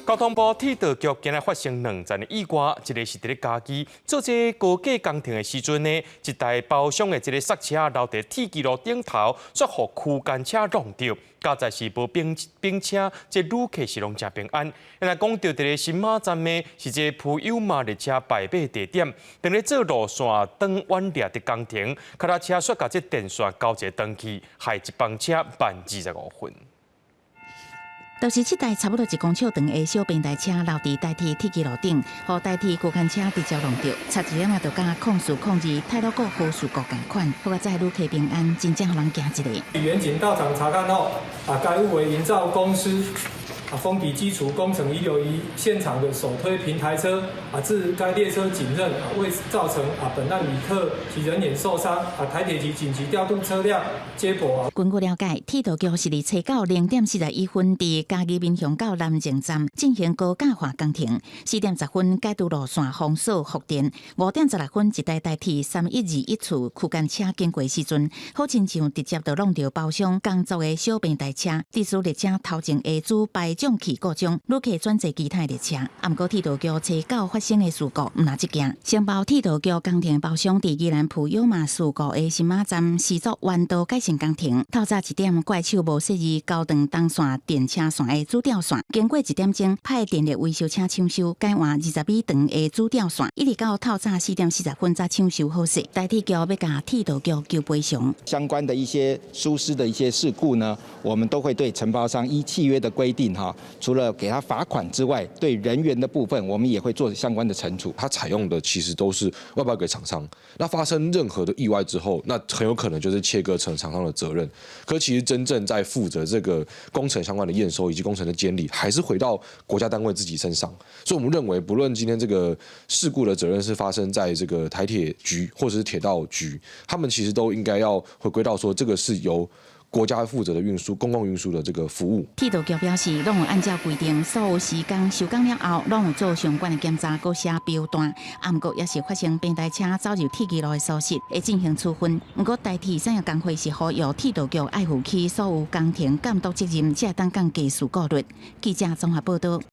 交通部鐵道局今日發生兩件的意外，一个是佇咧嘉義做這個高架工程的時陣呢，一台包廂的這个塞車留佇鐵支路頂頭，煞予區間車挵著，佳哉是無並並車，這旅客是攏誠平安。若講著佇咧新馬站的是這個普悠瑪列車敗馬地點，當咧做路線轉彎掠的工程，腳踏車煞共這電線交一個斷去，害一班車慢25分。就是這台差不多1公尺長的小平台車留佇台鐵鐵支路頂，予台鐵區間車直接挵著，差一點仔就佮04-02太魯閣號事故仝款，好佳哉旅客平安，真正予人驚一下。員警到場查看後，該物為營造公司封底基礎工程遺留於現場的手推平台車，自該列車警認未造成本案旅客及人員受傷，台鐵局緊急調度車輛接駁。根據了解，鐵道局是佇初九0點41分，佇嘉義民雄到南靖站進行高架化工程。4點10分解除路線封鎖復電。5點16分，一台台鐵3121次區間車經過時陣，好親像直接就挵著包廂工作的小平台車，致使列車頭前的主排障器故障，旅客轉坐其他列車。毋過鐵道局初九發生的事故，毋但這件，承包鐵道局工程包廂佇宜蘭普悠瑪事故的新馬站施作彎道改善工程，透早1點怪手無設置交斷東線電車線的主吊線，經過1點鐘派電力維修車搶修，改換20米長的主吊線，一直到透早4點40分才搶修好勢。台鐵局欲共鐵道局求賠償。相關的一些疏失的一些事故呢，我們都會對承包商依契約的規定哈，除了給他罰款之外，對人員的部分，我們也會做相關的懲處。他採用的其實都是外包給廠商，那發生任何的意外之後，那很有可能就是切割成廠商的責任。可其實真正在負責這個工程相關的驗收以及工程的監理，還是回到國家單位自己身上。所以，我們認為，不論今天這個事故的責任是發生在這個台鐵局或者是鐵道局，他們其實都應該要回歸到說，這個是由國家負責的運輸、公共運輸的這個服務。鐵道局表示，攏有按照規定，所有施工收工了後，攏有做相關的檢查，閣寫標單。毋過，若是發生平台車走入鐵支路的疏失，會進行處分。毋過，台鐵產業工會是呼籲鐵道局愛負起所有工程監督責任，才會當降低事故率。記者綜合報道。